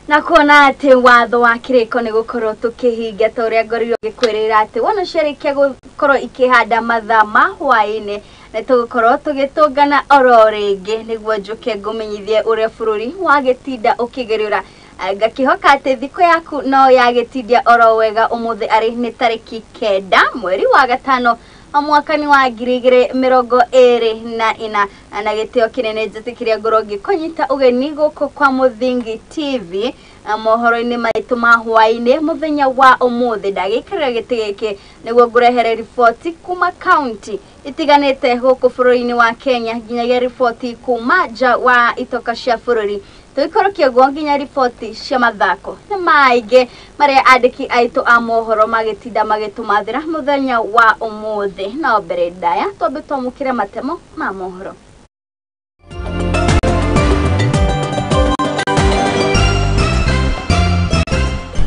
Na kuona atĩ watho wa kĩrĩko nĩ gũkorwo tũkĩhingia ta ũrĩa ngorirwo ngĩkwĩrĩra atĩ wona ciarĩkia gũkorwo ikĩhanda mathaa ma hwaĩ-inĩ nĩ tũgũkorwo tũgĩtũngana oro rĩngĩ nĩguo njũke ngũmenyithie ũrĩa bũrũri wagĩtinda ũkĩgerera. Ngakĩhoka atĩ thikũ yaku no yagĩtindia oro wega. Ũmũthĩ arĩ nĩ tarĩki 9 mweri wa 5 mwaka ni wa 2024 na gĩtĩo kĩnene njĩtĩkĩria ngorwo ngĩkũnyita ũgeni gũkũ kwa Mũthingi TV mohoro-inĩ maitũ ma hwaĩ-inĩ mũthenya wa ũmũthĩ. Ndagĩikarĩra gĩtĩ gĩkĩ nĩguo ngũrehere riboti kuma kaunti itiganĩte gũkũ bũrũri-inĩ wa Kenya nginyagia riboti kuma nja wa itoka cia bũrũri. Tũikũrũkie guo nginya riboti cia mathako nĩ maingĩ marĩa andĩki aitũ a mohoro magĩtinda magĩtũmathĩra mũthenya wa ũmũthĩ. No mbere ndaya twambe twamũkĩre matemo ma mohoro.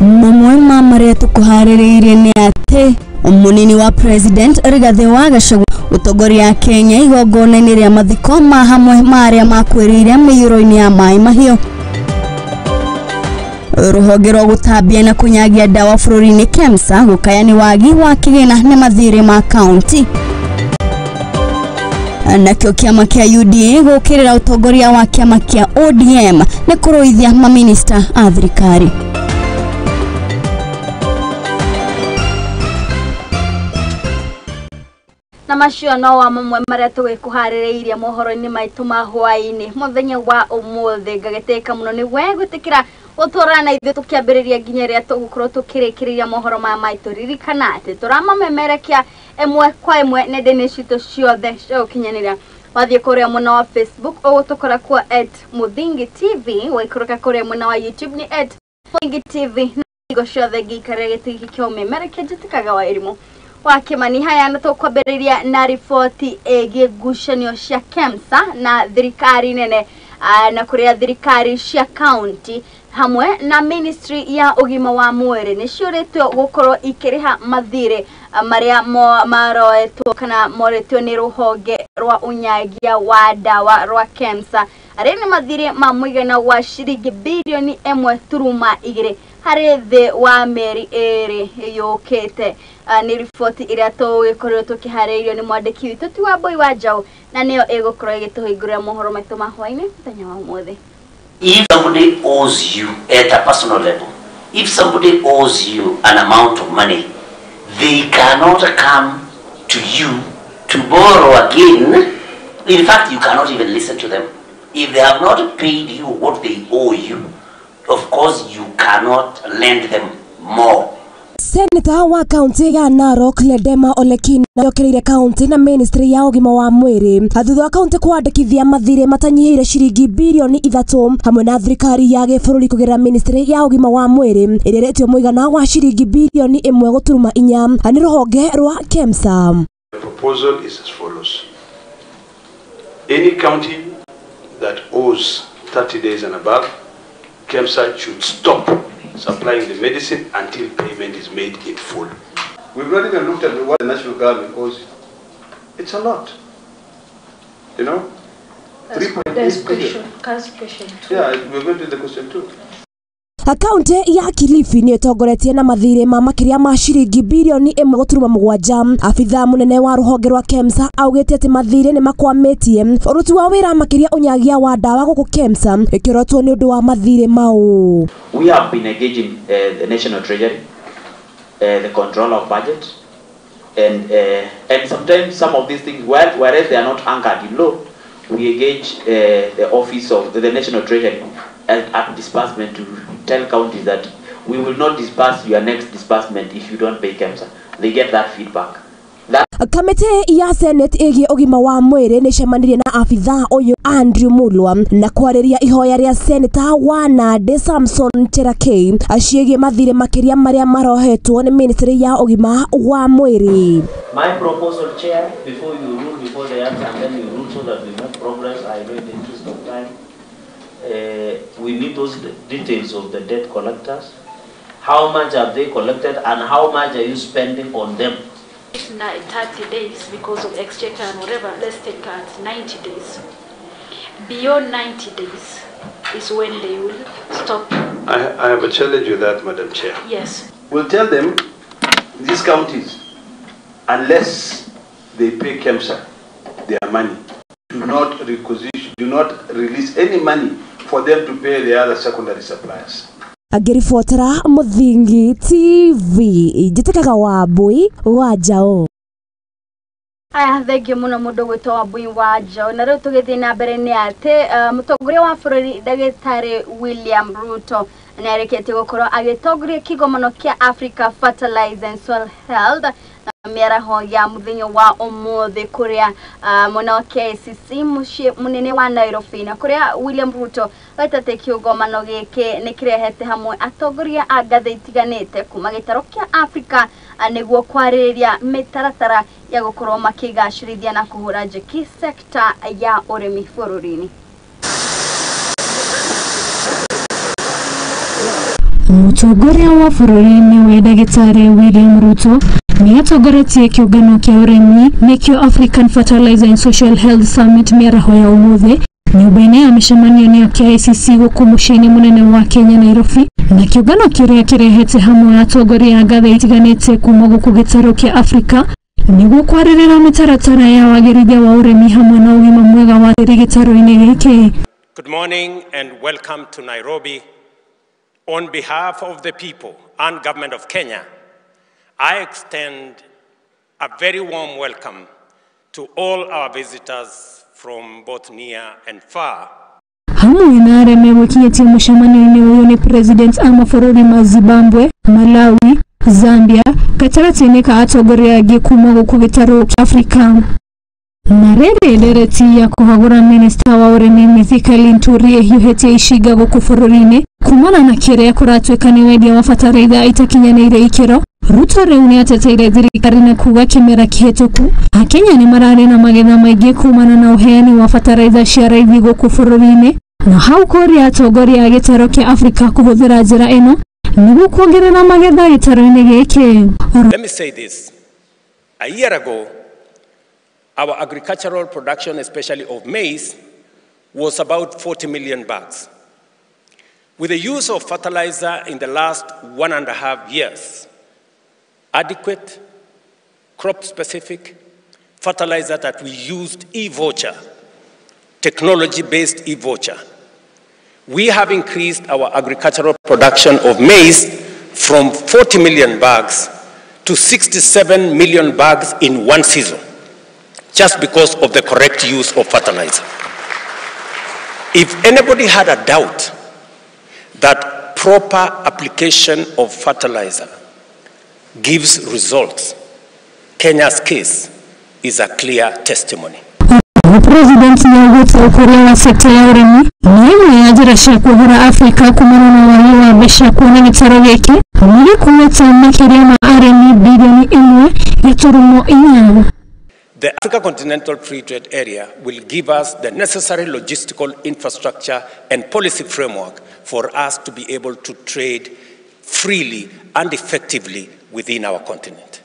Mamwe ma marĩa tũkũharĩrĩirie nĩ atĩ mũnini wa President Rigathi wa Gachagua gũtongoria Kenya igongona-inĩ rĩa mathiko ma hamwe ma arĩa makuĩrĩire mĩiyũro-inĩ ya maĩ mahiũ. Rũhonge rwa gũtambia na kũnyagia ndawa bũrũri-inĩ KEMSA gũkaya nĩ wagi wa kĩgĩna nĩ mathirĩ ma kaunti. Nakĩo kĩama kĩa UDA gũkĩrĩra ũtongoria wa kĩama kĩa ODM nĩ kũrũithia maminista a thirikari. Na macio no wa mamwe marĩa tũgĩkũharĩrĩirie mohoro-inĩ maitũ ma hwaĩ-inĩ mũthenya wa ũmũthĩ. Ngagĩtĩka mũno nĩ we gwĩtĩkĩra gũtwarana na ithuĩ tũkĩambĩrĩria nginya rĩrĩa tũgũkorwo tũkĩrĩkĩrĩria mohoro maya maitũ. Ririkana atĩ tũramamemerekia ĩmwe kwa ĩmwe nenda-inĩ citũ ciothe cia gũkinyanĩra. Wathiĩ kũrĩa mwena wa Facebook ũgũtũkora kuo @Mũthingi TV, waikũrũka kũrĩa mwena wa YouTube nĩ @Mũthingi TV. Hingo ciothe ngĩikarĩra gĩtĩ gĩkĩ kĩa ũmemerekia njĩtĩkaga wa irimũ wa Kimani. Haya na tũkwambĩrĩria na riboti ĩgiĩ ngucanio cia KEMSA na thirikari nene na kũrĩa thirikari cia kaunti hamwe na ministry ya ũgima wa mwĩrĩ nĩ ciũrĩtio gũkorwo ikĩrĩha mathirĩ marĩa maroetwo kana moretio nĩ rũhonge rwa ũnyagia wa ndawa rwa KEMSA. Arĩa nĩ mathirĩ ma mũigana wa ciringi birioni 1.2 harĩ thĩ wa mĩeri 2 yũkĩte. Nĩ riboti ĩrĩa tũgĩkorirwo tũkĩharĩirio nĩ mwandĩki witũ ti Wambui wa Njaũ na nĩyo ĩgũkorwo ĩgĩtũhingũrĩra mohoro maitũ ma hwaĩ-inĩ mũthenya wa ũmũthĩ. If somebody owes you at a personal level, if somebody owes you an amount of money, they cannot come to you to borrow again. In fact, you cannot even listen to them. If they have not paid you what they owe you, of course you cannot lend them more. Senator wa kaunti ya Narok Ledema Olekina yokereire kaunti na ministry ya ũgima wa mwĩrĩ thutha wa kaunti kwandĩkithia mathirĩ matanyihĩire ciringi birioni 3 hamwe na thirikari ya gĩbũrũri kũgerera ministry ya ũgima wa mwĩrĩ ĩrĩa ĩretio mũigana wa ciringi birioni 1.4 nĩ rũhonge rwa KEMSA. The proposal is as follows. Any county that owes 30 days and above, KEMSA should stop supplying the medicine until payment is made in full. We've not even looked at what the national government owes. It's a lot. You know? 3.8 billion. Question 2. Yeah, we're going to the question 2. Akaunti ya Kilifi nĩ ĩtongoretie na mathirĩ ma makĩria ma ciringi birioni 1.7. Abithaa mũnene wa rũhonge rwa KEMSA augĩte atĩ mathirĩ nĩ makwamĩtie ũruti wa wĩra makĩria ũnyagia wa ndawa gũkũ KEMSA ĩkĩrotwo nĩ ũndũ wa mathirĩ mau. We have been engaging the National Treasury, the control of budget, and sometimes some of these things, well, whereas they are not anchored in law, we engage the office of the National Treasury at disbursement to tell counties that we will not disburse your next disbursement if you don't pay KEMSA. They get that feedback. Kamĩtĩ ya Senate ĩgiĩ ũgima wa mwĩrĩ nĩ cemanirie na abithaa ũyũ Andrew Mulwa na kwarĩria ihoya rĩa Senator wa Nandi Samson Cherargei ciĩgiĩ mathirĩ makĩria marĩa marohetwo nĩ ministry ya ũgima wa mwĩrĩ. My proposal, Chair, before you rule, before they answer, and then you rule so that we make progress, I know in the interest of time, we need those details of the debt collectors. How much have they collected and how much are you spending on them? 30 days because of exchequer and whatever, let's take at 90 days. Beyond 90 days is when they will stop I have a challenge with that, Madam Chair. Yes. We'll tell them these counties, unless they pay KEMSA their money, do not requisition, do not release any money for them to pay the other secondary suppliers. Agĩribotera Mũthingi TV njĩtĩkaga Wambui wa Njaũ. Aya, thengio mũno mũndũ gwĩtwo Wambui wa Njaũ. Na rĩu tũgĩthiĩ na mbere nĩ atĩ mũtongoria wa bũrũri Ndagĩtarĩ William Ruto nĩ arĩkĩtie gũkorwo agĩtongoria kĩgomano kĩa Africa Fertilizer and Soil Health na mĩaraho ya mũthenya wa ũmũthĩ kũrĩa mwena wa KICC mũciĩ mũnene wa Nairobi, na kũrĩa William Ruto aitĩte kĩgomano gĩkĩ nĩ kĩrehete hamwe atongoria a ngathĩ itiganĩte kuma gĩtarũ kĩa Africa nĩguo kwarĩrĩria mĩtaratara ya gũkorwo makĩgacĩrithia na kũhũra njeki sekta ya ũrĩmi bũrũri-inĩ. Mũtongoria wa bũrũri nĩwe Ndagĩtarĩ William Ruto nĩ atongoretie kĩũngano kĩa ũrĩmi nĩkĩo African Fertilizer and Social Health Summit mĩaraho ya ũmũthĩ nyũmba-inĩ ya mĩcemanio nĩyo KICC gũkũ mũciĩ-inĩ mũnene wa Kenya Nairobi, na kĩũngano kĩrĩa kĩrehete hamwe atongoria a ngathĩ itiganĩte kuma gũkũ gĩtarũ kĩa Afrika nĩguo kwarĩrĩra mĩtaratara ya wagĩrithia wa ũrĩmi hamwe na ũgima mwega wa tĩĩri gĩtarũ-inĩ gĩkĩ. Good morning and welcome to Nairobi. On behalf of the people and government of Kenya, I extend a very warm welcome to all our visitors from both near and far. Hamwe na arĩa megũkinyĩtie mũcemanio-inĩ ũyũ nĩ President a mabũrũri ma Zimbabwe, Malawi, Zambia, gatagatĩ-inĩ ka atongoria angĩ kuma gũkũ gĩtarũ kĩa Afrika. Na rĩrĩ ndereti ya kũhagũra minista wa ũrĩmi Mithika Linturi ĩhiũhĩtie icinga gũkũ bũrũri-inĩ kumana na kĩrĩa kũratuĩka nĩ wendia wa bataraitha itakinyanĩire ikĩro. Ruto rĩu nĩ ateteire thirikari na kuga kĩmera kĩhĩtũku Akenya nĩ mararĩ na magetha maingĩ kumana na ũheani wa bataraitha cia raithi gũkũ bũrũri-inĩ, na hau kũria atongoria a gĩtarũ kĩa Afrika kũhũthĩra njĩra ĩno nĩguo kuongerera magetha gĩtarũ-inĩ gĩkĩ. Let me say this. A year ago, our agricultural production, especially of maize, was about 40 million bags. With the use of fertilizer in the last 1.5 years, adequate, crop-specific fertilizer that we used e-voucher, technology-based e-voucher, we have increased our agricultural production of maize from 40 million bags to 67 million bags in one season, just because of the correct use of fertilizer. If anybody had a doubt that proper application of fertilizer gives results, Kenya's case is a clear testimony. President nĩaugĩte ũkũria wa sekta ya ũrĩmi nĩ ĩmwe ya njĩra cia kuohora Afrika kumana na wagi wa mbeca kuona gĩtarũ gĩkĩ nĩ gĩkuĩte makĩria ma arĩmi bilioni 1.4. The Africa Continental Free Trade Area will give us the necessary logistical infrastructure and policy framework for us to be able to trade freely and effectively within our continent.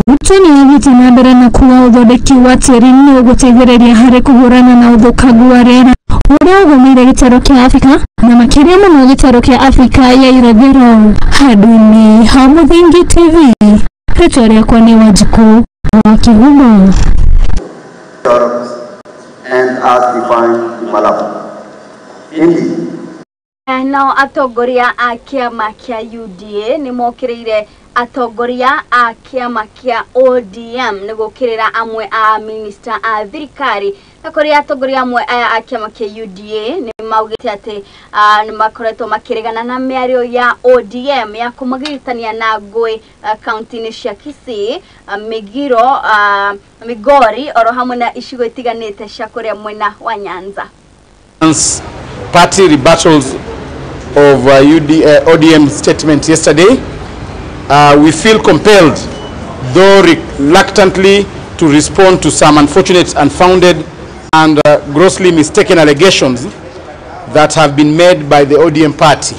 Ruto nĩ athiĩte na mbere na kuga ũthondeki wa tĩĩri nĩ ũgũteithĩrĩria harĩ kũhũrana na ũthũkangu wa rĩera ũrĩa ũgũmĩire gĩtarũ kĩa Afrika na makĩria mũno gĩtarũ kĩa Afrika ya irathĩro. Handũ-inĩ ha Mũthingi TV, rĩtwa rĩakwa nĩ Wanjikũ wa Kĩhumo. And as defined in Malabo. Indeed. Nao atongoria a kĩama kĩa UDA nĩ mokĩrĩire atongoria a kĩama kĩa ODM nĩ gũkĩrĩra amwe a minista a thirikari, na kũrĩa atongoria amwe aya a kĩama kĩa UDA nĩ maugĩte atĩ nĩ makoretwo makĩregana na mĩario ya ODM ya kũmagiritania na ngũĩ kaunti-inĩ cia Kisii, Migiro, Migori oro hamwe na icigo itiganĩte cia kũrĩa mwena wa Nyanza. Party rebuttals of ODM statement yesterday, we feel compelled, though reluctantly, to respond to some unfortunate, unfounded, and grossly mistaken allegations that have been made by the ODM party,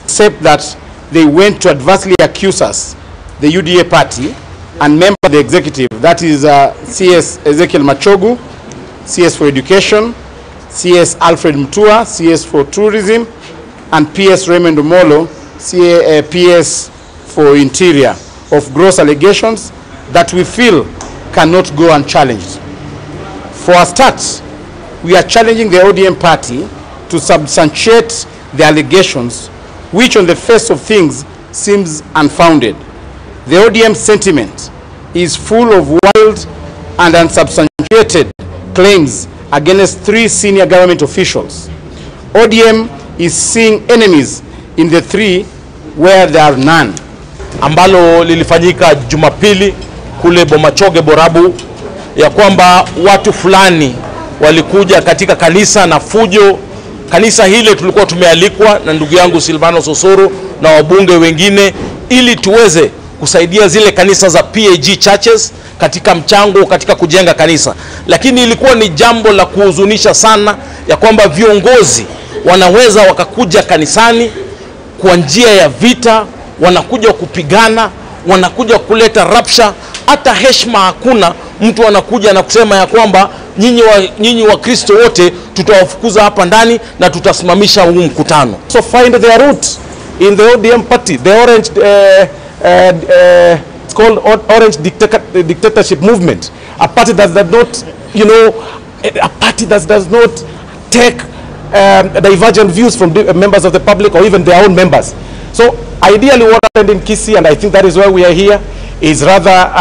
except that they went to adversely accuse us, the UDA party, and member of the executive, that is CS Ezekiel Machogu, CS for Education, CS Alfred Mutua, CS for Tourism, and PS Raymond Omollo, PS for Interior, of gross allegations that we feel cannot go unchallenged. For a start, we are challenging the ODM party to substantiate the allegations, which on the face of things seems unfounded. The ODM sentiment is full of wild and unsubstantiated claims against three senior government officials. ODM is seeing enemies in the three where there are none. Ambalo lilifanyika Jumapili kule Bomachoge Borabu, ya kwamba watu fulani walikuja katika kanisa na fujo. Kanisa hile tulikuwa tumealikwa na ndugu yangu Silvano Sosoro na wabunge wengine ili tuweze kusaidia zile kanisa za PAG churches katika mchango katika kujenga kanisa. Lakini ilikuwa ni jambo la kuhuzunisha sana ya kwamba viongozi wanaweza wakakuja kanisani kwa njia ya vita, wanakuja kupigana, wanakuja kuleta rapsha, hata heshima hakuna. Mtu anakuja na kusema ya kwamba nyinyi wa Kristo wote tutawafukuza hapa ndani na tutasimamisha huu mkutano. So find their root in the ODM party, the orange it's called Orange Dictatorship Movement, a party that does not, you know, a party that does not take divergent views from members of the public or even their own members. So ideally what happened in Kisii, and I think that is why we are here, is rather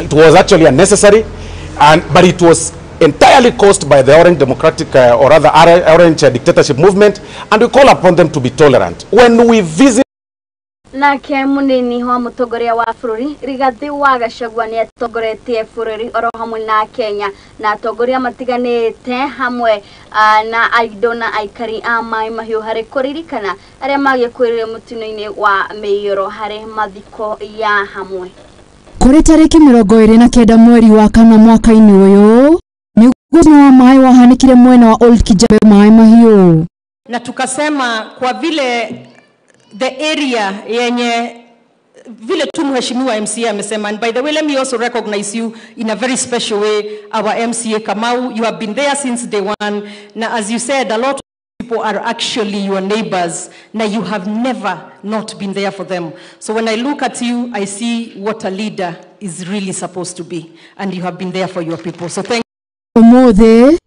it was actually unnecessary, but it was entirely caused by the Orange Democratic, or rather Orange Dictatorship Movement, and we call upon them to be tolerant. When we visit nake munini wa mutongoria wa bururi Rigathi wa Gachagua ni atongoretie bururi oro hamwe na Kenya na atongoria matiganite hamwe na aindo na aikari a Mai Mahiu hari kuririkana aria magikuirire mutino-ini wa miiyuro hari mathiko ya hamwe. Kuri tariki 29 mweri wa kana mwaka-ini uyu niguo wa mai wahanikire mwena wa Old Kijabe Mai Mahiu, na tukasema kwa vile the area yenye vile tu mheshimiwa MCA amesema, and by the way let me also recognize you in a very special way, our MCA Kamau, you have been there since day one. Now as you said, a lot of people are actually your neighbors. Now you have never not been there for them. So when I look at you, I see what a leader is really supposed to be, and you have been there for your people. So thank you. Umuthi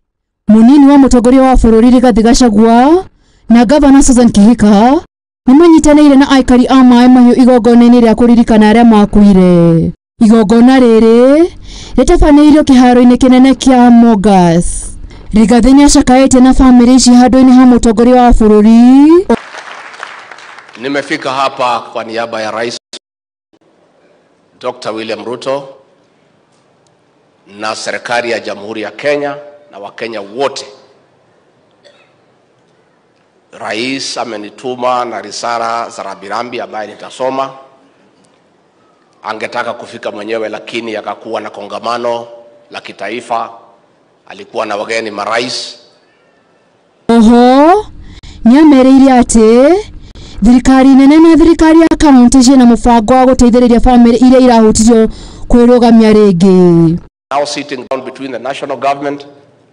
munini wa mutongoria wa bururi Rigathi Gachagua na Governor Susan Kihika nimanyitanĩire na aikari a Mai Mahiu igongona-inĩ rĩa kũririkana arĩa makuire. Igongona rĩrĩ rĩtabanĩirio kĩharo-inĩ kĩnene kĩa Mogas. Rigathi nĩacakaĩte na bamĩrĩ ici handũ-inĩ ha mũtongoria wa bũrũri. Nimefika hapa kwa niaba ya Rais Dr. William Ruto na serikali ya Jamhuri ya Kenya na Wakenya wote. Rais amenituma na risala za rambirambi ambaye nitasoma. Angetaka kufika mwenyewe lakini akakuwa na kongamano la kitaifa, alikuwa na wageni marais. Oho, nĩamereire atĩ thirikari nene na thirikari ya kaunti ciĩna mũbango wa gũteithĩrĩria bamĩrĩ iria irahutirio kwĩrũgamia rĩngĩ. Now sitting down between the national government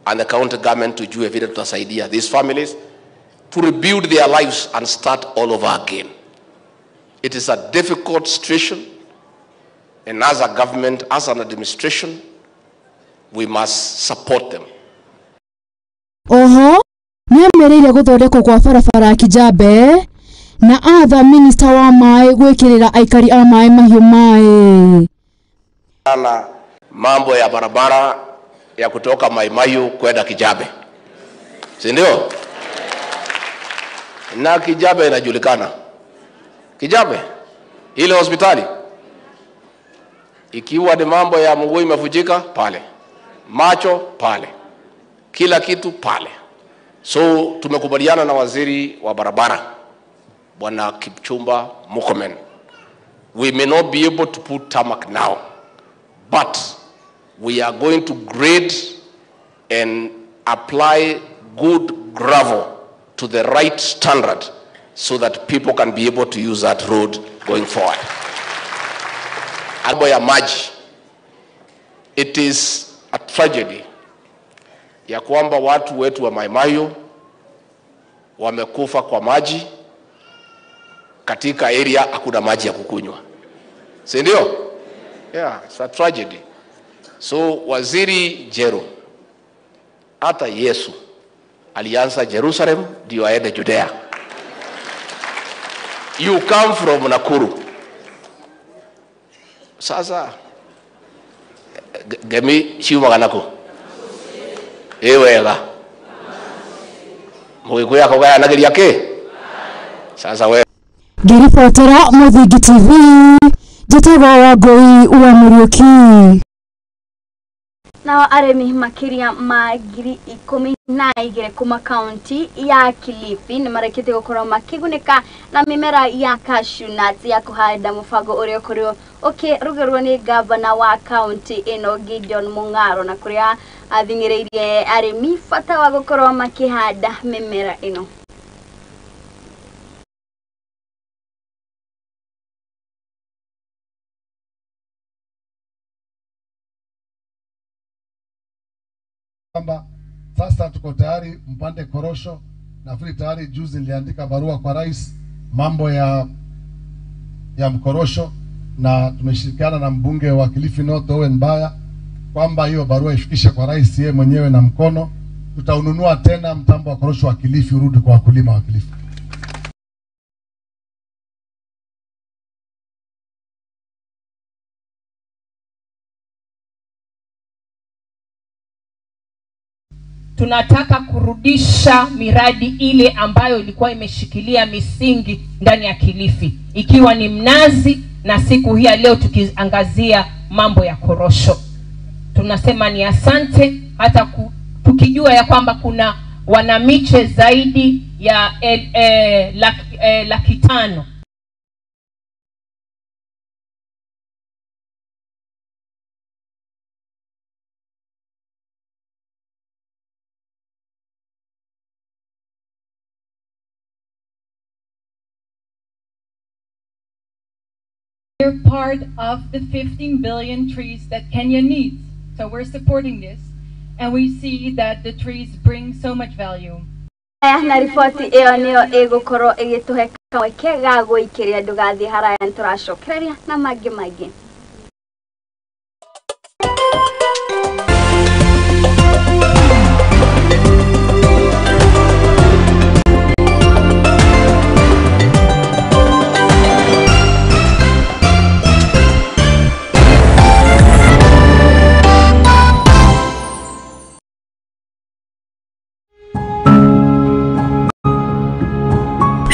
and the county government tujue vile tutasaidia these families to rebuild their lives and start all over again. It is a difficult situation, and as a government, as an administration, we must support them. Oho, nĩamereire gũthondekwo kwa barabara ya Kijabe na atha minister wa maĩ gwĩkĩrĩra aikari a Mai Mahiu maĩ. Na mambo ya barabara ya kutoka Mai Mahiu kwenda Kijabe, si ndio? Na Kijabe inajulikana. Kijabe ile hospitali, ikiwa ni mambo ya mguu imevunjika pale, macho pale, kila kitu pale. So tumekubaliana na waziri wa barabara Bwana Kipchumba Murkomen. We may not be able to put tarmac now, but we are going to grade and apply good gravel to the right standard so that people can be able to use that road going forward. Mambo ya maji, it is a tragedy ya kwamba watu wetu wa Mai Mahiu wamekufa kwa maji katika area hakuna maji ya kukunywa, si ndio? Yeah, it's a tragedy. So Waziri Jero, hata Yesu alianza Jerusalem ndio aende Judea. You come from Nakuru. Sasa gemi ciumaga naku ĩ wega mũgĩkũyũ akũgayanagĩria kĩ sasa we. Ngĩribotera Mũthingi TV, njĩtagwo Wangũi wa Mũriũki. Nao arĩmi makĩria ma 12,000 kuma kaunti ya Kilifi nĩ marekĩtie gũkorwo makĩgunĩka na mĩmera ya cashew nuts ya kũhanda, mũbango ũrĩa ũkorirwo ũkĩrugĩrwo nĩ gavana wa kaunti ĩno Gideon Mung'aro, na kũrĩa athing'ĩrĩirie arĩmi bata wa gũkorwo makĩhanda mĩmera ĩno. Kwamba sasa tuko tayari mpande korosho. Nafikiri tayari juzi niliandika barua kwa rais mambo ya mkorosho, na tumeshirikiana na mbunge wa Kilifi North Owen Mbaya kwamba hiyo barua ifikishe kwa rais yeye mwenyewe na mkono. Tutaununua tena mtambo wa korosho wa Kilifi urudi kwa wakulima wa Kilifi. Tunataka kurudisha miradi ile ambayo ilikuwa imeshikilia misingi ndani ya Kilifi, ikiwa ni mnazi, na siku hii ya leo tukiangazia mambo ya korosho. Tunasema ni asante, hata tukijua ya kwamba kuna wanamiche zaidi ya 500,000. We're part of the 15 billion trees that Kenya needs. So we're supporting this, and we see that the trees bring so much value. Na riboti ĩyo nĩyo ĩgũkorwo ĩgĩtũhe kamweke ga gũikĩria, ndũgathiĩ haraya nĩtũracokereria na mangĩ maingĩ.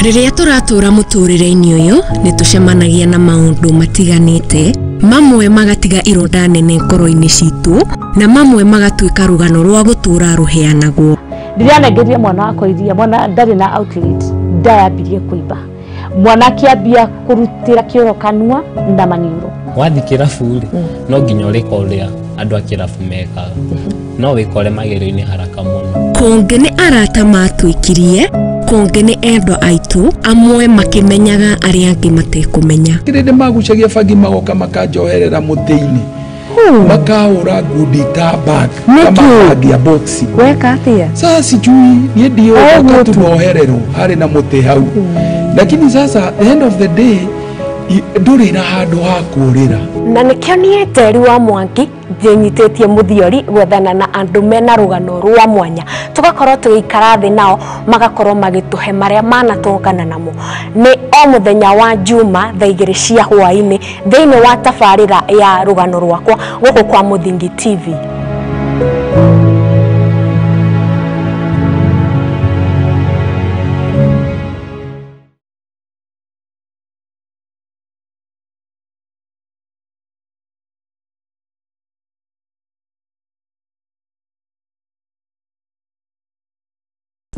Rĩrĩa tũratũra mũtũrĩre-inĩ ũyũ nĩ tũcemanagia na maũndũ matiganĩte, mamwe magatiga ironda nene ngoro-inĩ citũ na mamwe magatuĩka rũgano rwa gũtũra rũheanagwo. Rĩrĩa nengerie mwana wakwa iria, mwana ndarĩ na outlet, ndayambirie kũimba, mwana akĩambia kũrutĩra kĩoro kanua na maniũrũ. Wathiĩ kĩrabu rĩ, no nginya ũrĩka ũrĩa andũ a kĩrabu mekaga, no wĩkore magerio-inĩ haraka mũno. Kũngĩ nĩ arata matwĩkirie, kũngĩ nĩ endwa aitũ, amwe makĩmenyaga arĩa angĩ matekũmenya. Kĩrĩndĩ magucagia bangi magoka makanjoherera mũtĩ-inĩ, makahũra ngundi ta bag kama bag ya boxi. Weka atĩa? Sasa sijui niĩ ndiũĩ tunohererwo harĩ na mũtĩ hau, lakini sasa the end of the day ndũrĩ na handũ ha kũũrĩra. Na nĩkĩo niĩ Njeri wa Mwangi njĩnyitĩtie mũthiori gwethana na andũ mena rũgano rwa mwanya, tũgakorwo tũgĩikara thĩ nao magakorwo magĩtũhe marĩa manatũngana namo. Nĩ o mũthenya wa Juma thaa 2 cia hwaĩ-inĩ thĩinĩ wa tabarĩra ya rũgano rwakwa gũkũ kwa Mũthingi TV.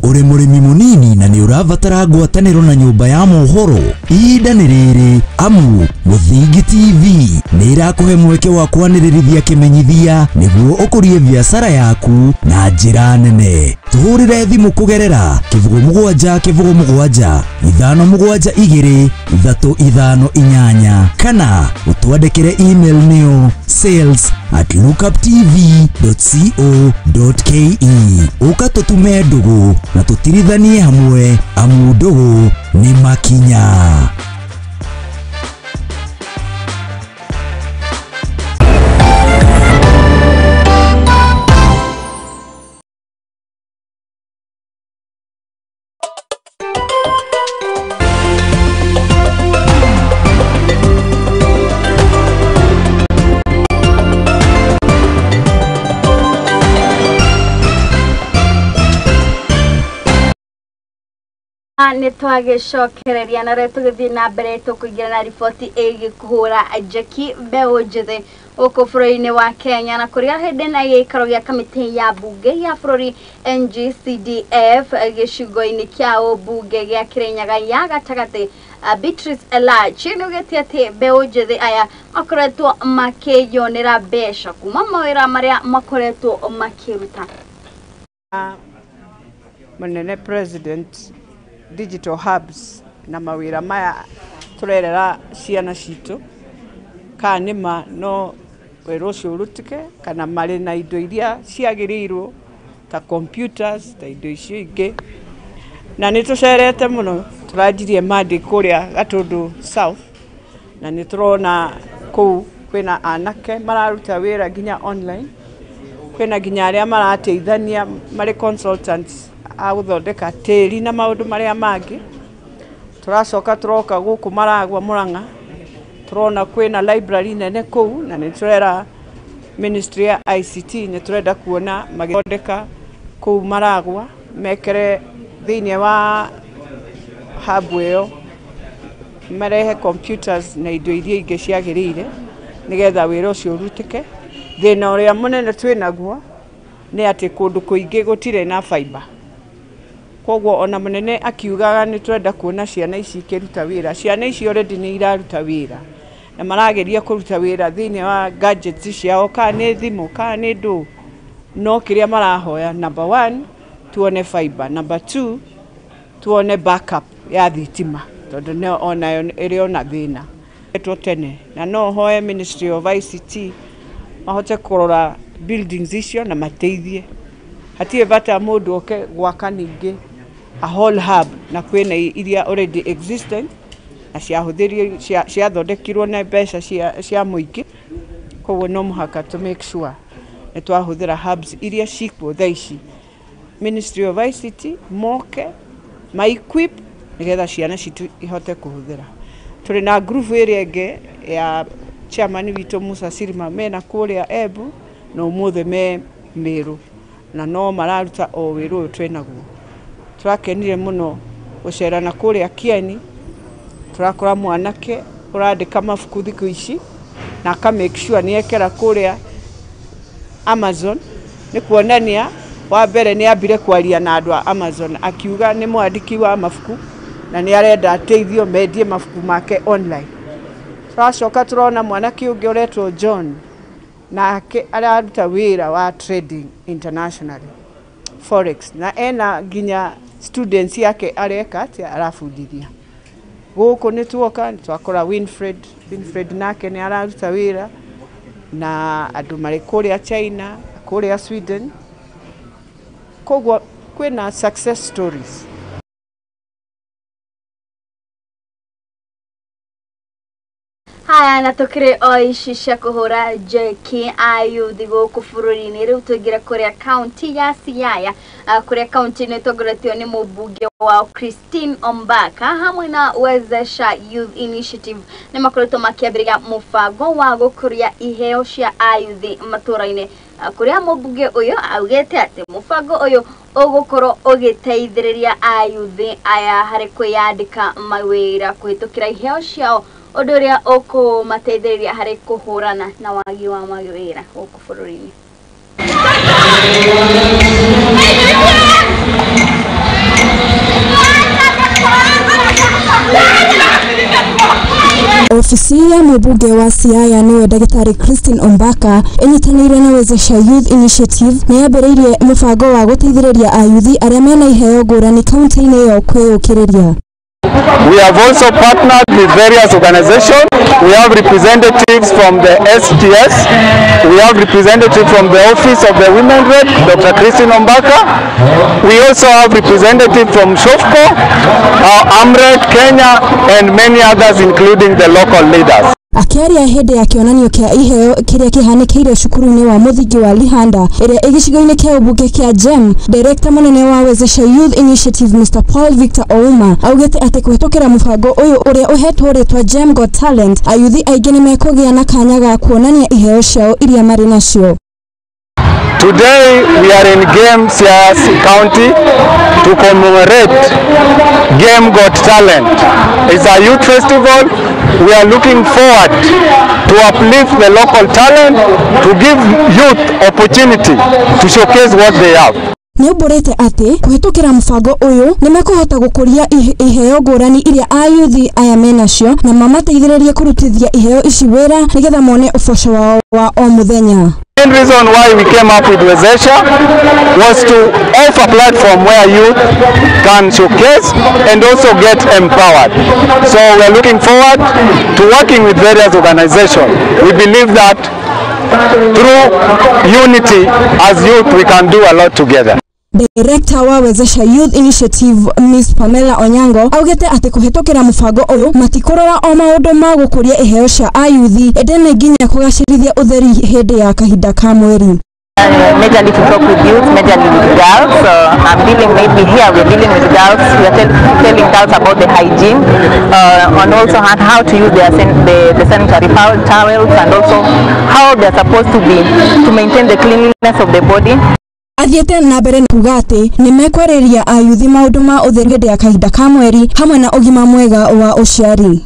Uri mũrĩmi mũnini na nĩ ũrabatara ngwatanĩro na nyũmba ya mohoro, ihinda nĩ rĩrĩ amu Mũthingi TV nĩ ĩrakũhe mweke wa kwanĩrĩrithia kĩmenyithia nĩguo ũkũrie biacara yaku na njĩra nene. Tũhũrĩre thimũ kũgerera 07 07 572 358 kana ũtwandĩkĩre email nĩyo sales@lookuptv.co.ke. Ũka tũtume ndũgũ na tũtirithanie hamwe amu ndũgũ nĩ makinya. Nĩ twagĩcokereria na rĩu tũgĩthiĩ na mbere tũkũingĩra na riboti ĩgiĩ kũhũra njeki mbeũ njĩthĩ gũkũ bũrũri-inĩ wa Kenya na kũrĩa hĩndĩ na gĩikaro gĩa kamĩtĩ ya mbunge ya bũrũri NGCDF gĩcigo-inĩ kĩa ũmbunge gĩa Kĩrĩnyaga ya gatagatĩ Beatrice Elachi nĩaugĩte atĩ mbeũ njĩthĩ aya makoretwo makĩyonera mbeca kuma mawĩra marĩa makoretwo makĩruta. Mũnene President digital hubs na mawira maya turerera ciana citu ka nima no wĩra ũcio ũrutĩke kana marĩ na indo iria ciagĩrĩirwo ta computers ta indo icio ingĩ na nĩ tũcerete mũno tũranjirie Monday kũrĩa Gatũndũ South na nĩ tũrona kũu kwĩna anake mararuta wĩra nginya online kwĩna nginya arĩa marateithania marĩ consultants a gũthondeka tĩri na maũndũ marĩa mangĩ. Tũracoka tũroka gũkũ Maragwa Murang'a tũrona kwĩna library nene kũu na nĩ tũrera ministry ya ICT nĩ tũrenda kuona magĩthondeka kũu Maragwa mekere thĩinĩ wa hub ĩyo marehe computers na indo iria ingĩ ciagĩrĩire nĩgetha wĩra ũcio ũrutĩke. Thĩna ũrĩa mũnene twĩnaguo nĩ atĩ kũndũ kũingĩ gũtirĩ na fiber. Koguo ona munene akiugaga nĩ twenda kuona ciana ici ikĩruta wĩra, ciana ici already nĩ iraruta wĩra na marageria kũruta wĩra thĩinĩ wa gadgets ciao kana nĩ thimũ kana nĩ ndũ, no kĩrĩa marahoya number 1 tuone fiber, number 2 tuone backup ya thitima tondũ no onayo ĩrĩ ona thĩna etwo tene na no hoe Ministry of ICT mahote kũrora buildings icio na mateithie. Hatirĩ bata mũndũ oke gwaka ningĩ a whole hub na kwĩna iria already existent na ciahũthĩrio ciathondekirwo na mbeca cia mũingĩ. Koguo no mũhaka to make sure nĩ twahũthĩra hubs iria cikuo thaa ici. Ministry of ICT moke ma equip nĩgetha ciana citũ ihote kũhũthĩra. Tũrĩ na group ĩrĩa ĩngĩ ya chairman witũ Musa Sirima mena kũrĩa Embu na ũmũthĩ me Meru na no mararuta o wĩra ũyũ twĩnaguo. Tũrakenire mũno gũcera na kũrĩa Kieni, tũrakora mwanake ũrandĩka mabuku thikũ ici na aka make sure nĩ ekera kũrĩa Amazon nĩ kuonania wa mbere nĩ ambire kwaria na andũ a Amazon akiuga nĩ mwandĩki wa mabuku na nĩ arenda ateithio mendie mabuku make online. Tũracoka tũrona mwanake ũngĩ ũretwo John nake araruta wĩra wa trading internationally forex na ena nginya students yake areka atĩa arabundithia. Gũkũ nĩ tuoka nĩ twakora Winfred nake nĩ araruta wĩra na andũ marĩ kũrĩa China, kũrĩa Sweden. Koguo kwĩna success stories. Haya na tukire o ici cia kũhũra njeki ayuthi gũkũ bũrũri-inĩ. Rĩu tũingĩre kũrĩa kaunti ya Siaya, kũrĩa kaunti ĩno ĩtongoretio nĩ mũmbunge wao Christine Ombaka hamwe na Wezesha Youth Initiative nĩ makoretwo makĩambĩrĩria mũbango wa gũkũria iheo cia ayuthi matũra-inĩ, kũrĩa mũmbunge ũyũ augĩte atĩ mũbango ũyũ ũgũkorwo ũgĩteithĩrĩria ayuthi aya harĩ kwĩyandĩka mawĩra kũhĩtũkĩra iheo ciao, ũndũ ũrĩa ũkũmateithĩrĩria harĩ kũhũrana na wagi wa mawĩra gũkũ bũrũri-inĩ. Ofisi ya mũmbunge wa Siaya nĩwe ndagĩtarĩ Christine Ombaka ĩnyitanĩire na Wezesha Youth Initiative nĩ yambĩrĩirie mũbango wa gũteithĩrĩria ayuthi arĩa mena iheo ngũrani kaunti-inĩ ĩyo kwĩyũkĩrĩria. We have also partnered with various organizations. We have representatives from the STS. We have representatives from the Office of the Women Rep, Dr. Christine Ombaka. We also have representatives from SHOFCO, AMRET, Kenya, and many others, including the local leaders. Akiaria hĩndĩ ya kĩonanio kĩa iheo kĩrĩa kĩhanĩkĩire cukuru-inĩ wa mũthingi wa Lihanda ĩrĩa ĩ gĩcigo-inĩ kĩa ũmbunge kĩa GEM, Director mũnene wa Wezesha Youth Initiative Mr. Paul Victor Ouma augĩte atĩ kũhĩtũkĩra mũbango ũyũ ũrĩa ũhetwo rĩtwa GEM Got Talent, ayuthi aingĩ nĩ mekũgĩa na kanya ga kuonania iheo ciao iria marĩ nacio. Today we are in Gem Siaya County to commemorate Gem Got Talent. It's a youth festival. We are looking forward to uplift the local talent, to give youth opportunity to showcase what they have. Nĩaumbũrĩte atĩ kũhĩtũkĩra mũbango ũyũ nĩmekũhota gũkũria iheo ngũrani iria ayuthi aya menacio na mamateithĩrĩrie kũrutithia iheo ici wĩra nĩgetha mone ũboco wao wa o mũthenya. The main reason why we came up with Wezesha was to offer a platform where youth can showcase and also get empowered. So we are looking forward to working with various organizations. We believe that through unity as youth we can do a lot together. Director wa Wezesha Youth Initiative Miss Pamela Onyango augĩte atĩ kũhĩtũkĩra mũbango ũyũ matikũrora o maũndũ ma gũkũria iheo cia ayuthi ĩndĩ nĩ nginya kũgacĩrithia ũtheri hĩndĩ ya kahinda ka mweri. Majorly to talk with youth, majorly with girls. So I'm dealing maybe here, we're dealing with girls. We are telling girls about the hygiene and also how to use the sanitary towels and also how they're supposed to be to maintain the cleanliness of the body. Athiĩte na mbere kuga atĩ nĩ mekwarĩria ayuthi maũndũ ma ũtheru hĩndĩ ya kahinda ka mweri hamwe na ũgima mwega wa ũciari.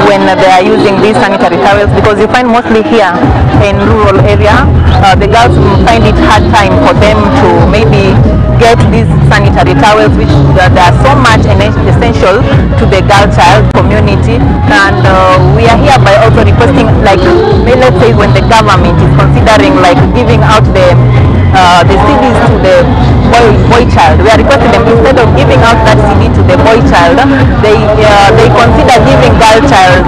When they are using these sanitary towels, because you find mostly here in rural area, the girls find it hard time for them to maybe get these sanitary towels, which they are so much essential to the girl child community. And we are here by also requesting, like, let's say when the government is considering like giving out the CDs to the boy child, we are requesting them, instead of giving out that CD to the boy child, they consider giving girl child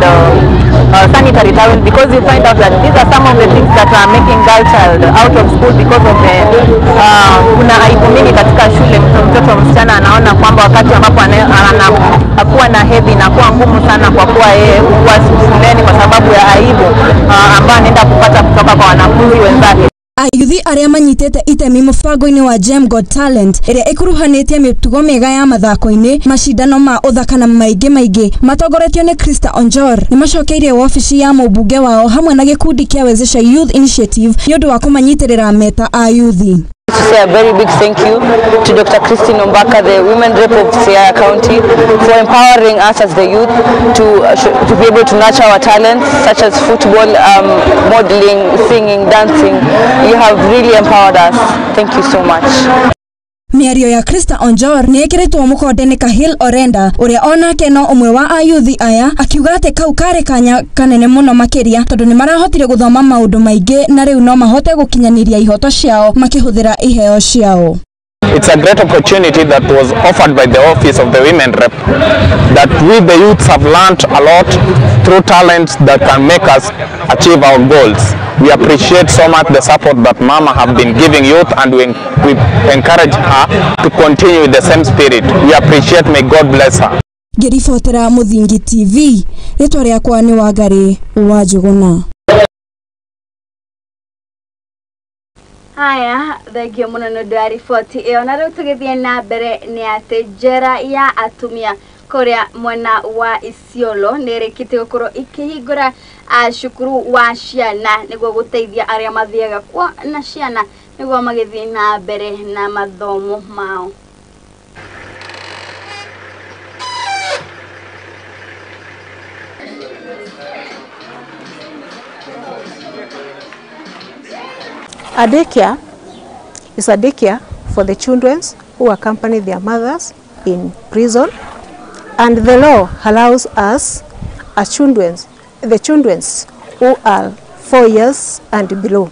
sanitary towel, because you find out that these are some of the things that are making girl child out of school because of the kuna aibu mingi katika shule. Mtoto msichana anaona kwamba wakati ambapo anakuwa na hedhi inakuwa ngumu sana kwa kuwa yeye huwa shuleni kwa sababu ya aibu ambayo anaenda kupata kutoka kwa wanafunzi wenzake. Ayuthi arĩa manyitĩte itemi mũbango-inĩ wa GEM Got Talent ĩrĩa ĩkuruhanĩtie mĩtugo mĩega ya mathako-inĩ, macindano ma ũthaka na maingĩ maingĩ matongoretio nĩ Krista Onjor nĩ macokeirie wabici ya mũmbunge wao hamwe na gĩkundi kĩa Wezesha Youth Initiative nĩ ũndũ wa kũmanyitĩrĩra meta ayuthi. To say a very big thank you to Dr. Christine Ombaka, the Women Rep of Siaya County, for empowering us as the youth to be able to nurture our talents such as football, modeling, singing, dancing. You have really empowered us. Thank you so much. Mĩario ya Krista Onjor nĩ ĩkĩrĩtwo mũkonde nĩ Kahil Orenda ũrĩa onake no ũmwe wa ayuthi aya, akiuga atĩ kau karĩ kanya kanene mũno makĩria tondũ nĩ marahotire gũthoma maũndũ maingĩ na rĩu no mahote gũkinyanĩria ihoto ciao makĩhũthĩra iheo ciao. It's a great opportunity that was offered by the Office of the Women Rep, that we the youths have learned a lot through talents that can make us achieve our goals. We appreciate so much the support that Mama have been giving youth, and we encourage her to continue with the same spirit. We appreciate, may God bless her. Ngĩribotera Mũthingi TV, rĩtwa rĩakwa nĩ Wangari wa Njũgũna. Haya, thengio mũno nĩ ũndũ wa riboti ĩyo. Na rĩu tũgĩthiĩ na mbere nĩ atĩ njera ya atumia kũrĩa mwena wa Isiolo nĩ ĩrĩkĩtie gũkorwo ĩkĩhingũra cukuru wa ciana nĩguo gũteithia arĩa mathiaga kuo na ciana nĩguo magĩthiĩ na mbere na mathomo mao. A daycare is a daycare for the children who accompany their mothers in prison, and the law allows us as children, the children who are 4 years and below.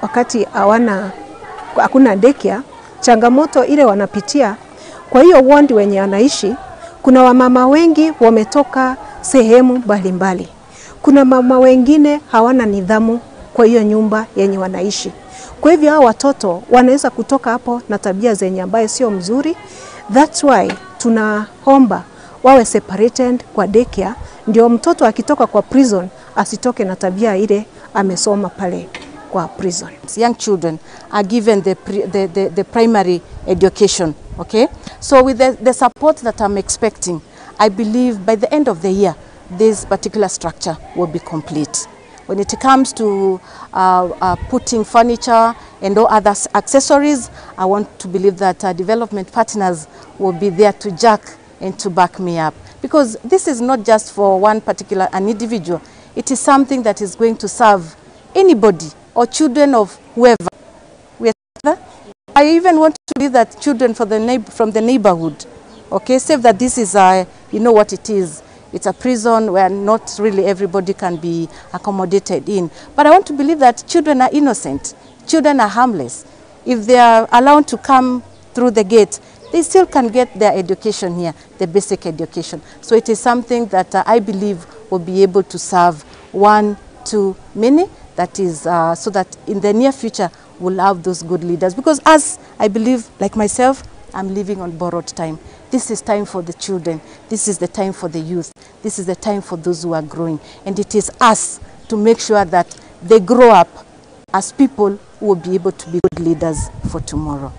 Wakati hawana, hakuna daycare, changamoto ile wanapitia, kwa hiyo ward wenye anaishi, Kuna wamama wengi wametoka sehemu mbalimbali. Kuna mama wengine hawana nidhamu kwa hiyo nyumba yenye wanaishi. Kwa hivyo hao watoto wanaweza kutoka hapo na tabia zenye ambaye sio mzuri. That's why tunaomba wawe separated kwa daycare, ndio mtoto akitoka kwa prison asitoke na tabia ile amesoma pale kwa prison. Young children are given the primary education, okay? So with the support that I'm expecting, I believe by the end of the year, this particular structure will be complete. When it comes to putting furniture and all other accessories, I want to believe that development partners will be there to jack and to back me up. Because this is not just for one particular an individual. It is something that is going to serve anybody or children of whoever. We are, I even want to believe that children for the from the neighborhood, okay, save that this is a, you know what it is. It's a prison where not really everybody can be accommodated in. But I want to believe that children are innocent. Children are harmless. If they are allowed to come through the gate, they still can get their education here, the basic education. So it is something that I believe will be able to serve one to many. That is so that in the near future, we'll have those good leaders. Because as I believe, like myself, I'm living on borrowed time. This is time for the children. This is the time for the youth. This is the time for those who are growing. And it is us to make sure that they grow up as people who will be able to be good leaders for tomorrow.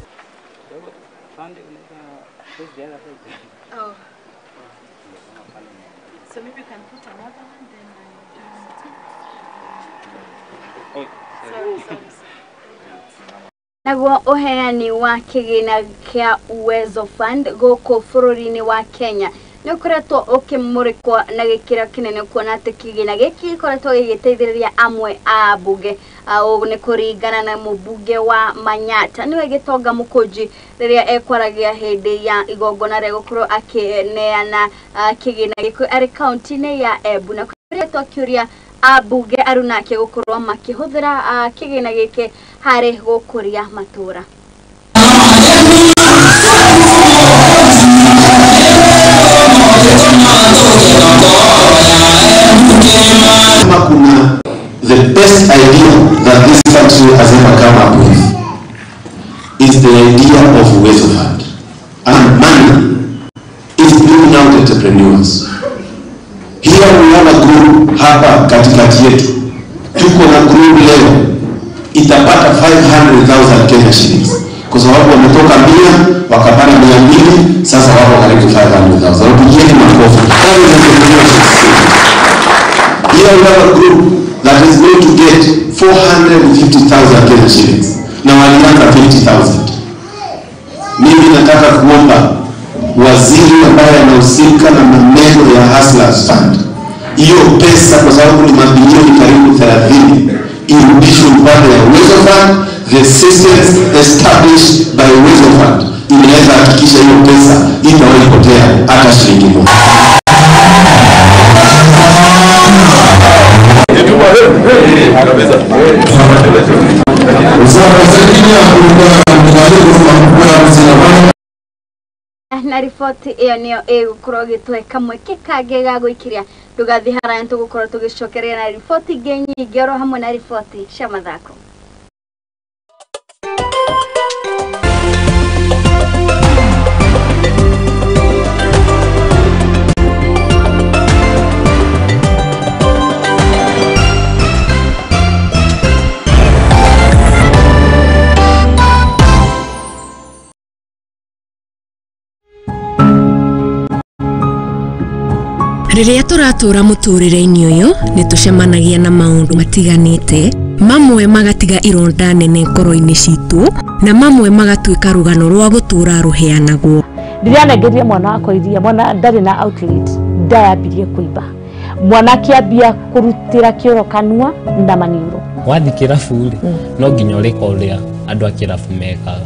Oh. So maybe you can put another one, then I... Sorry, sorry. Naguo uheani wa kigina kia Uwezo Fund gũkũ bũrũri-inĩ wa Kenya nĩ ũkoretwo ũkĩmũrĩkwo na gĩkĩro kĩnene kuona atĩ kĩgĩna gĩkĩ gĩkoretwo gĩgĩteithĩrĩria amwe a ambunge. Ũũ nĩ kũringana na mũmbunge wa Manyata nĩwe Gĩtonga Mũkũnji rĩrĩa ekwaragia hĩndĩ ya igongona rĩa gũkorwo akĩneana kĩgĩna gĩkĩ arĩ kaunti-inĩ ya Embu, na koretwo akĩũria ambunge arunake gũkorwo makĩhũthĩra kĩgĩna gĩkĩ harĩ gũkũria matũra. Kuna the best idea that this country has ever come up with is the idea of Uwezo Fund. And money is bringing out entrepreneurs. Here we have a group hapa katikati yetu. Tuko na group leo itapata 500,000 Kenya shillings. Kwa sababu wametoka 100 wakapanda 200, sasa wako karibu 500,000. Wapigieni makofi. That is entrepreneurship. Here we have a group that is going to get 450,000 Kenya shillings. Na walianza 50,000. Mimi nataka kuomba waziri ambaye anahusika na maneno ya Hustlers Fund, hiyo pesa kwa sababu ni mabilioni karibu 30, irudishwe upande ya Uwezo Fund. The systems established by Uwezo Fund inaweza hakikisha hiyo pesa itawahi potea hata shilingi moja. Na riboti ĩyo nĩyo ĩgũkorwo ĩgĩtũhe kamweke kangĩ ga gũikĩria. Ndũgathiĩ haraya, nĩtũgũkorwo tũgĩcokereria na riboti ingĩ nyingĩ oro hamwe na riboti cia mathako. Rĩrĩa tũratũra mũtũrĩre-inĩ ũyũ nĩ tũcemanagia na maũndũ matiganĩte, mamwe magatiga ironda nene ngoro-inĩ citũ na mamwe magatuĩka rũgano rwa gũtũra rũheanagwo. Rĩrĩa nengerie mwana wakwa iria, mwana ndarĩ na outlet, ndayambirie kũimba. Mwana akĩambia kũrutĩra kĩoro kanua na maniũrũ. Wathiĩ kĩrabu rĩ, no nginya ũrĩka ũrĩa andũ a kĩrabu mekaga,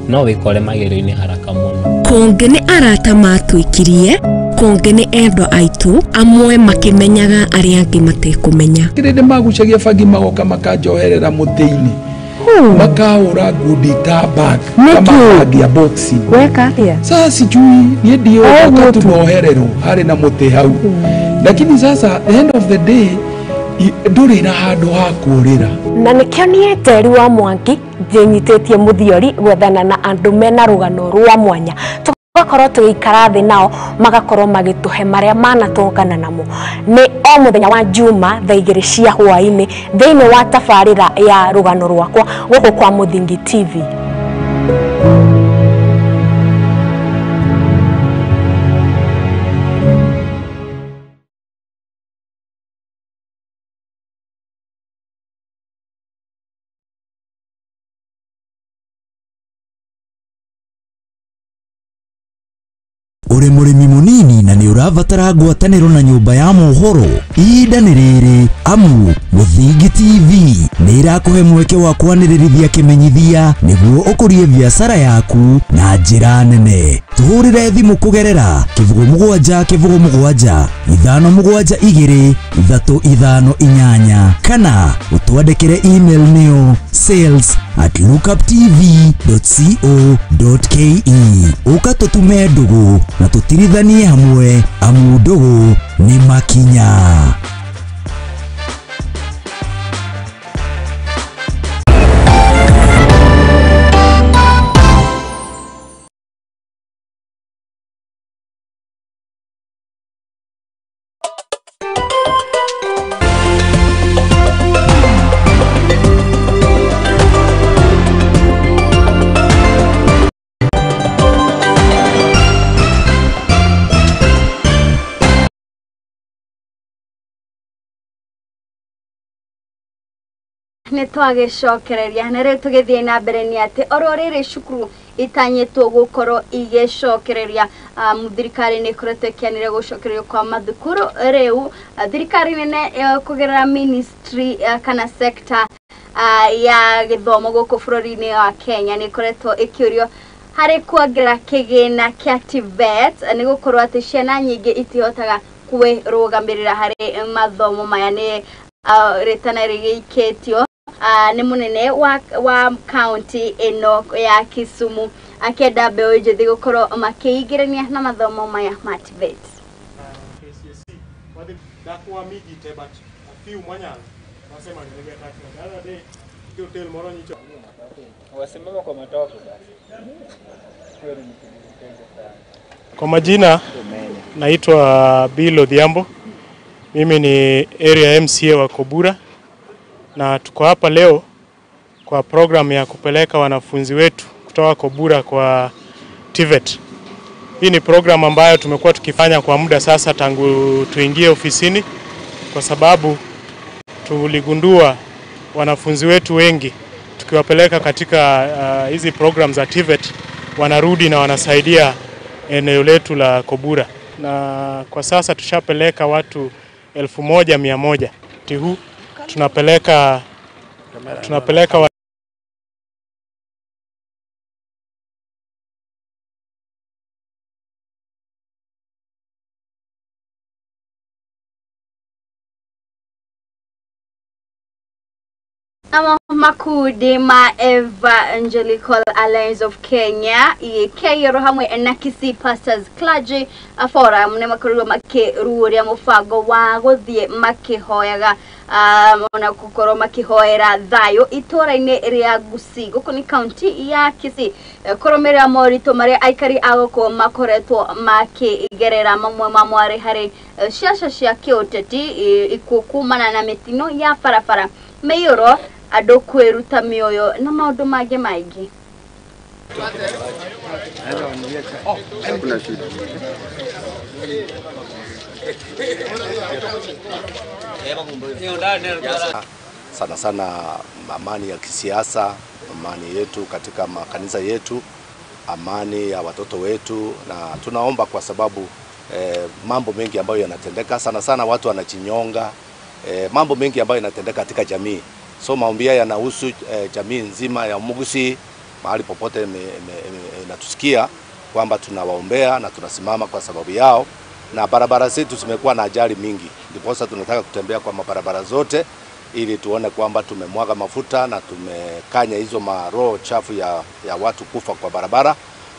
no wĩkore magerio-inĩ haraka mũno. Kũngĩ nĩ arata matwĩkirie, kũngĩ nĩ endwa aitũ, amwe makĩmenyaga arĩa angĩ matekũmenya. Kĩrĩndĩ magucagia bangi magoka makanjoherera mũtĩ-inĩ. Makahũra ngundi ta bag kama bag ya boxing. Weka atia? Sasa sijui niĩ ndiũĩ tunohererwo harĩ na mũtĩ hau. Lakini sasa the end of the day ndũrĩ na handũ ha kũũrĩra. Na nĩkĩo niĩ Njeri wa Mwangi njĩnyitĩtie mũthiori gwethana na andũ mena rũgano rwa mwanya, tũgakorwo tũgĩikara thĩ nao magakorwo magĩtũhe marĩa manatũngana namo. Nĩ o mũthenya wa Juma thaa 2 cia hwaĩ-inĩ thĩinĩ wa tabarĩra ya rũgano rwakwa gũkũ kwa Mũthingi TV. Ũrĩ mũrĩmi mũnini na nĩ ũrabatara ngwatanĩro na nyũmba ya mohoro, ihinda nĩ rĩrĩ amu Mũthingi TV nĩ ĩrakũhe mweke wa kwanĩrĩrithia kĩmenyithia nĩguo ũkũrie biacara yaku na njĩra nene. Tũhũrĩre thimũ kũgerera 07 07 572 358 kana ũtwandĩkĩre email nĩyo sales@lookuptv.co.ke. Ũka tũtume ndũgũ na tũtirithanie hamwe amu ndũgũ nĩ makinya. Nĩ twagĩcokereria na rĩu tũgĩthiĩ na mbere nĩ atĩ oro rĩrĩ cukuru itanyĩtwo gũkorwo igĩcokereria. Thirikari nĩ ĩkoretwo ĩkĩanĩrĩra gũcokererio kwa mathukuru rĩu thirikari nene kũgerera ministry kana sector ya gĩthomo gũkũ bũrũri-inĩ wa Kenya nĩ ĩkoretwo ĩkĩũrio harĩ kuongerera kĩgĩna kĩa TVET nĩ gũkorwo atĩ ciana nyingĩ itihotaga kwĩrũgamĩrĩra harĩ mathomo maya. Nĩ rĩtana rĩgĩikĩtio nĩ mũnene wa county ĩno ya Kisumu akĩenda mbeũ njĩthĩ gũkorwo makĩingĩrania na mathomo maya ma TVET. Kwa majina naitwa Bill Odhiambo. Mimi ni area MCA wa Kobura na tuko hapa leo kwa program ya kupeleka wanafunzi wetu kutoka Kobura kwa TVET. Hii ni program ambayo tumekuwa tukifanya kwa muda sasa tangu tuingie ofisini, kwa sababu tuligundua wanafunzi wetu wengi tukiwapeleka katika hizi program za TVET wanarudi na wanasaidia eneo letu la Kobura. Na kwa sasa tushapeleka watu 1100. Huu tunapeleka Namo makundi ma Evangelical Alliance of Kenya EAK hamwe na Kisii Pastors Clergy Forum nĩ makorirwo makĩruũria mũbango wa gũthiĩ makĩhoyaga ona gũkorwo makĩhoera thayũ itũra-inĩ rĩa Gusii gũkũ nĩ county ya Kisii kũrũmĩrĩra moritũ marĩa aikari a gũkũ makoretwo makĩgerera mamwe ma mwarĩ harĩ ciaca cia kĩũteti ikuũ kumana na mĩtino ya barabara mĩiyũro andũ kwĩruta mĩoyo na maũndũ mangĩ maingĩ. Sana sana amani ya kisiasa, amani yetu katika makanisa yetu, amani ya watoto wetu, na tunaomba kwa sababu mambo mengi ambayo yanatendeka, sana sana watu wanachinyonga, mambo mengi ambayo yanatendeka katika jamii. So maombi yanahusu jamii nzima ya Mugusi, mahali popote inatusikia kwamba tunawaombea na tunasimama kwa sababu yao. Na barabara zetu zimekuwa na ajali mingi, ndiposa tunataka kutembea kwa mabarabara zote ili tuone kwamba tumemwaga mafuta na tumekanya hizo maroho chafu ya watu kufa kwa barabara.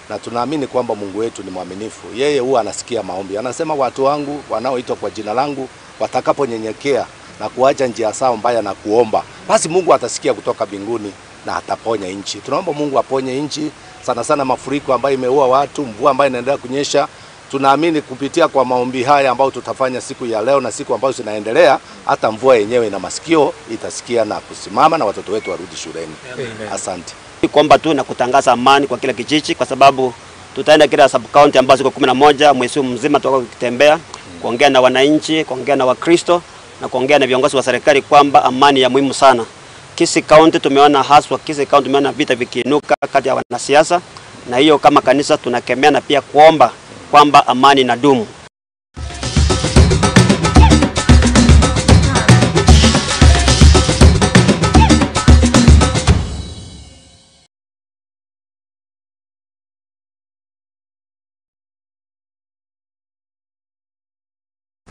Na tunaamini kwamba Mungu wetu ni mwaminifu. Yeye huwa anasikia maombi. Anasema watu wangu wanaoitwa kwa jina langu watakaponyenyekea na kuacha njia zao mbaya na kuomba, basi Mungu atasikia kutoka mbinguni na ataponya nchi. Tunaomba Mungu aponye nchi, sana sana mafuriko ambayo imeua watu, mvua ambayo inaendelea kunyesha. Tunaamini kupitia kwa maombi haya ambayo tutafanya siku ya leo na siku ambazo zinaendelea, hata mvua yenyewe ina masikio itasikia na kusimama na watoto wetu warudi shuleni. Amen. Asante. Kuomba tu na kutangaza amani kwa kila kijiji, kwa sababu tutaenda kila sub county ambazo ziko 11 mwezi mzima tutakuwa tukitembea kuongea na wananchi, kuongea na Wakristo na kuongea na viongozi wa serikali kwamba amani ya muhimu sana. Kisii County tumeona haswa, Kisii County tumeona vita vikiinuka kati ya wanasiasa, na hiyo kama kanisa tunakemea na pia kuomba kwamba amani inadumu.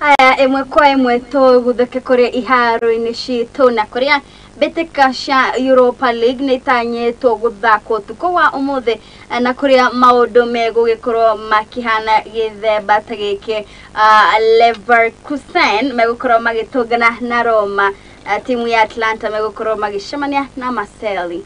Aya ĩmwe kwa ĩmwe tũgũtheke kũrĩa iharo-inĩ citũ na kũrĩa mbĩtĩka cia Europa League nĩ itanyĩtwo gũthakwo ũtukũ wa ũmũthĩ na kũrĩa maũndũ megũgĩkorwo makĩhana gĩthemba ta gĩkĩ. Leverkusen megũkorwo magĩtũngana na Roma, timu ya Atlanta megũkorwo magĩcemania na Marseille.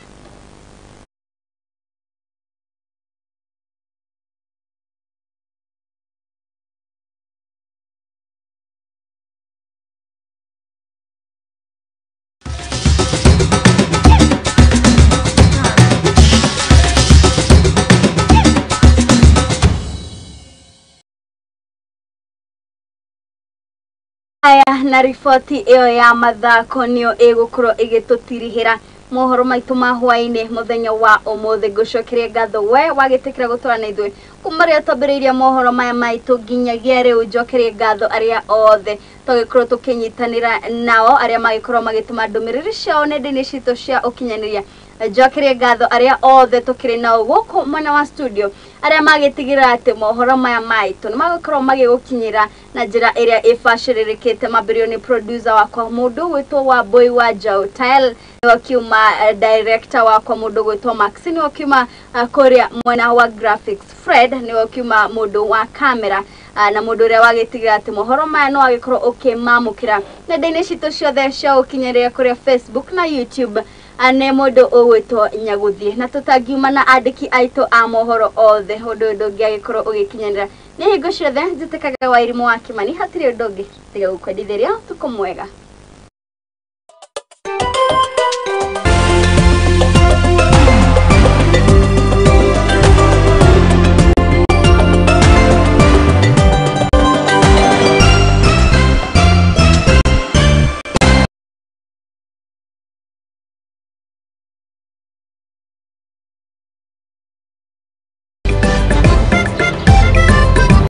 Aya na riboti ĩyo ya mathako nĩyo ĩgũkorwo ĩgĩtũtirihĩra mohoro maitũ ma hwaĩ-inĩ mũthenya wa ũmũthĩ. Ngũcokeria ngatho we wagĩtĩkĩra gũtũra na ithuĩ kuma rĩrĩa twambĩrĩirie mohoro maya maitũ nginyagia rĩu. Njokerie ngatho arĩa othe tũgĩkorwo tũkĩnyitanĩra nao, arĩa magĩkorwo magĩtũma ndũmĩrĩri ciao nenda-inĩ citũ cia ũkinyanĩria. Njokerie ngatho arĩa othe tũkĩrĩ nao gũkũ mwena wa studio, arĩa magĩtigĩrĩra atĩ mohoro maya maitũ nĩ magũkorwo magĩgũkinyĩra na njĩra ĩrĩa ĩbacĩrĩrĩkĩte. Mambĩrĩrio nĩ producer wakwa mũndũ gwĩtwo Wambui wa Njaũ, Tael wakiuma director wakwa mũndũ gwĩtwo Maxine wakiuma kũrĩa mwena wa graphics, Fred nĩ wakiuma mũndũ wa camera na mũndũ ũrĩa wagĩtigĩrĩra atĩ mohoro maya no agĩkorwo ũkĩmamũkĩra nenda-inĩ citũ ciothe cia ũkinyanĩria kũrĩa Facebook na YouTube nĩ mũndũ ũgwĩtwo Nyaguthie. Na tũtangiuma na andĩki aitũ a mohoro othe, ũndũ ũyũ ndũngĩagĩkorwo ũgĩkinyanĩra. Nĩ hingo ciothe njĩtĩkaga Wairimũ wa Kĩmani, hatirĩ ũndũ ũngĩ tiga gũkwendithĩria ũtukũ mwega.